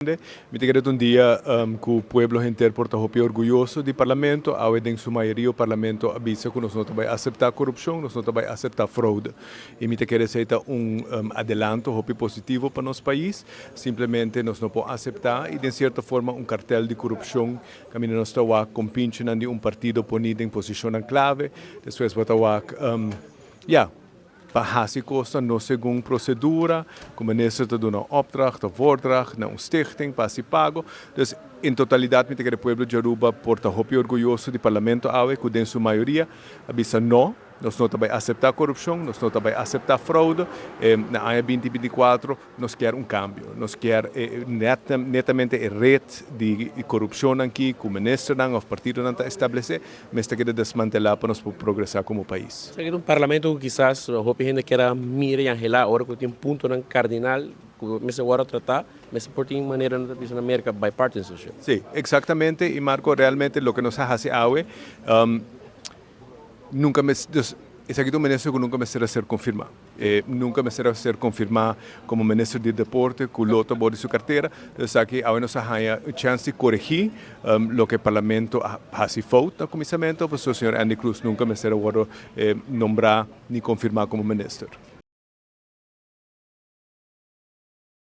Mi ta kere ta un dia ku pueblo henter por ta hopi orguyoso di Parlamento. Awe den su mayoria Parlamento a bisa ku nos no ta bai aseptá korupshon, nos no ta bai aseptá fraude. I mi ta kere esei ta un adelanto hopi positivo pa nos pais. Simplemente nos no por aseptá i den sierto forma un kartel di korupshon kaminda nos ta wak kompinchinan di un partido poni den posishonnan klave. Despues bo ta wak, ya. Pa hasi kosnan no segun prosedura, ku minister ta duna opdracht of voordracht na un stichting pa hasi pago. Dus en totalidat mi ta kere pueblo di Aruba por ta hopi orguyoso di Parlamento awe ku den su mayoria a bisa no, nos no ta bai asepta korupshon, nos no ta bai asepta fraude. Na aña 2024 nos kier un cambio, nos kier netamente e red di corupcionnan aki cu ministernan of partidonan ta establece mester keda desmantela pa nos por progresa como pais. Esaki ta un parlamento cu kisas hopi hende kier a mira y anhela ora cu tin puntonan cardinal cu mester worde trata, mester por tin manera nan ta bisa na Merca bipartisanship. Si, exactamente y Marco realmente loke nos a haci awe nunca mester, esaki ta un minister cu nunca mester a ser confirma. E nunca mester a ser confirma como minister di deporte cu lo ta bou di su cartera. Esaki awe nos a haya un chance di coregi loke parlamento a haci fout na cuminsamento, pasobra señor Endy Croes nunca mester a wordo nombra ni confirma como minister.